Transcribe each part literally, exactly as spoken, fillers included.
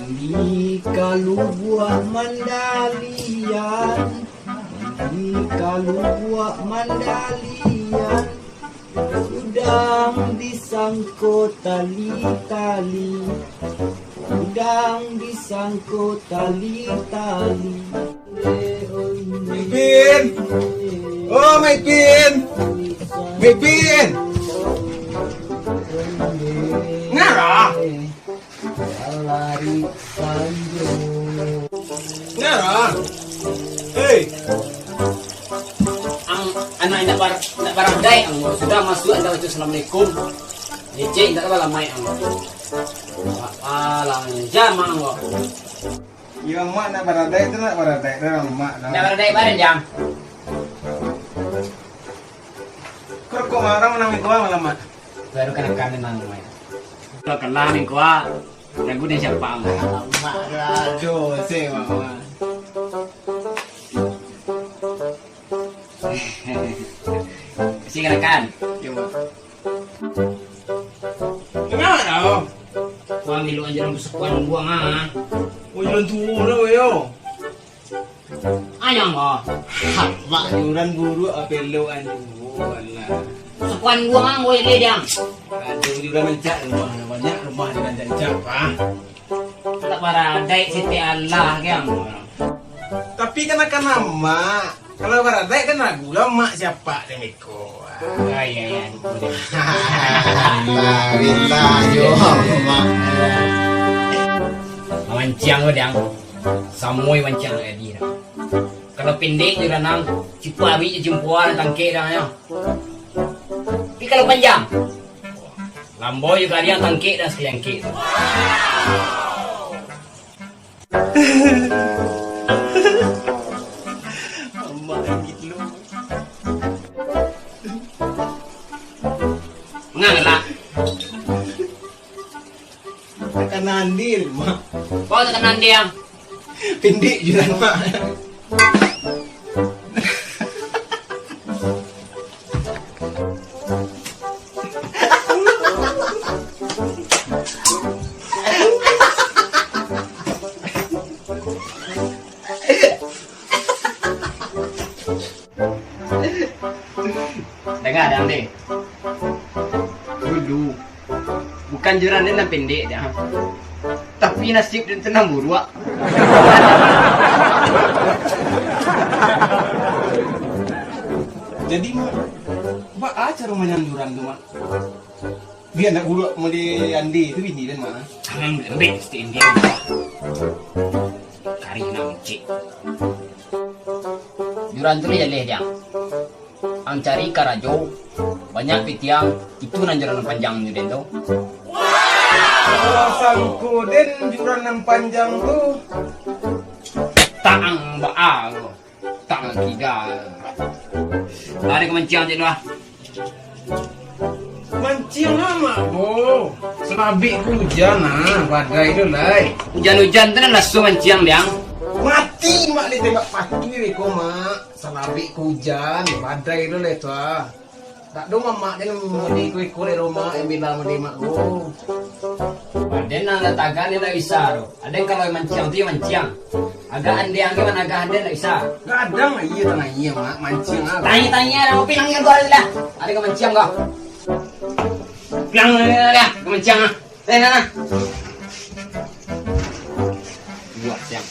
Mandi ka lubuak mandalian, mandi ka lubuak mandalian, udang disangko tali-tali, udang disangko tali-tali. Mipin! Oh, Mipin! Mipin! Ngara! Lari panjang. Ngara! Hei! Ang, anak indak bar-, indak baradaik ang. Sudah masuk, indak baca assalamualaikum. Ngecek, indak balamaik ang. Alah, jam ang. Iyo, mak nak baradaik tu, nak baradaik tu, mak nak. Nak baradaik bareng, Jang. Kok, kok marah menang minggu malam, mak? Baru kanakan menang, mak. Kalau kalah minggu, lagu dan siapa, mak? Mak, aduh, sih, mak, mak. Kasih kanakan. Yo, mak. Kenapa tau? Wah, milu anjuran persekutuan buang, ah. Oh, jalan tuo lah, yo. Ayang, ah. Mak, anjuran buruak, apa lo anjuran? Persekutuan buang, ah, boleh, Jang. Aduh, di urang rancak rumah, banyak rumah di urang rancak, ah. Tak baradaik siti alah, Jang. Tapi kan akan amak. Kalau baradaik kan lagu lah mak siapa deh miko. Ah, iya, iya, lupa deh. Alhamdulillah, yo, mak. Mancang lo, Dang. Samui mancang lo jadi dah. Kalau pendek je ranang, cipa abik je jimpuan tangkek dah nyo. Tapi kalau panjang, lamboi je kalian tangkek dah sakali angkek. Amak lagi dulu. Mangangelak. Takana andi, mak. Kau takana andi, ang? Pendek je lah, mak. Danga, Dang, deh. Dulu, bukan joran den nan pendek, Dang. Tapi nasib den tu nan buruak. Jadi, Mak, baa caro manyanjuran tu, Mak? Bia nak buruak mode andi tu bini den, Mak. Tangan lembek siti andi. Kari nak muncik. Joran tu ni jaleh, Dang. Ang cari karajo, banyak pitiang, itu nan joran nan panjang nyo den tu. Kalau sangko den joran nan panjang tu, taang baa lo, taang kiga. Tarik mancang cek tu lah. Mancang lah, Mak, bo. Salabik ko ujan, ah, badai tu, lai. Ujan-ujan tu nan raso mancang, Dang. Mati, Mak, ditembak patuih ko, Mak. Salabik ko ujan, badai tu lai tu, ah. Tak do mamak den mode iko-iko lai lo, Mak, yang bilang mode Mak ko. Baden nan lah tagak ni ndak bisa tu. Aden kalau manciang tu yo manciang. Agak andiang tu managah aden ndak bisa. Gadang aia, tanang aia, Mak, manciang ah. Tangi-tangi ah, kopi nang dua lah. Aden ka manciang ko. Piang lah, ka manciang ah. Eh, nah, nah. Buah siang.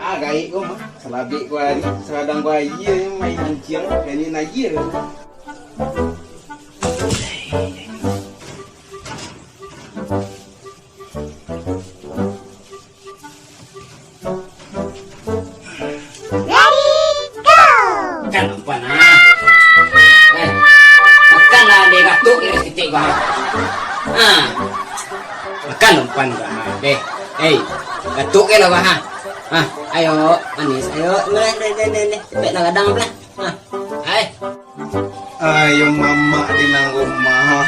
Ah, gaik ko mah. Salabik ko ari, sagadang ko aia, main manciang, main aia. Let it go! Makan umpan, ah. Eh, makanlah, deh, batuk, deh, saketek, bah. Ah. Makan umpan, bah, deh. Hei, batuk, deh, lah, bah, ah. Ah, ayo, manis, ayo. Deh, deh, deh, deh, deh. Cepetlah gadang, bah. Ah, ai. Ayo mamak di nan rumah.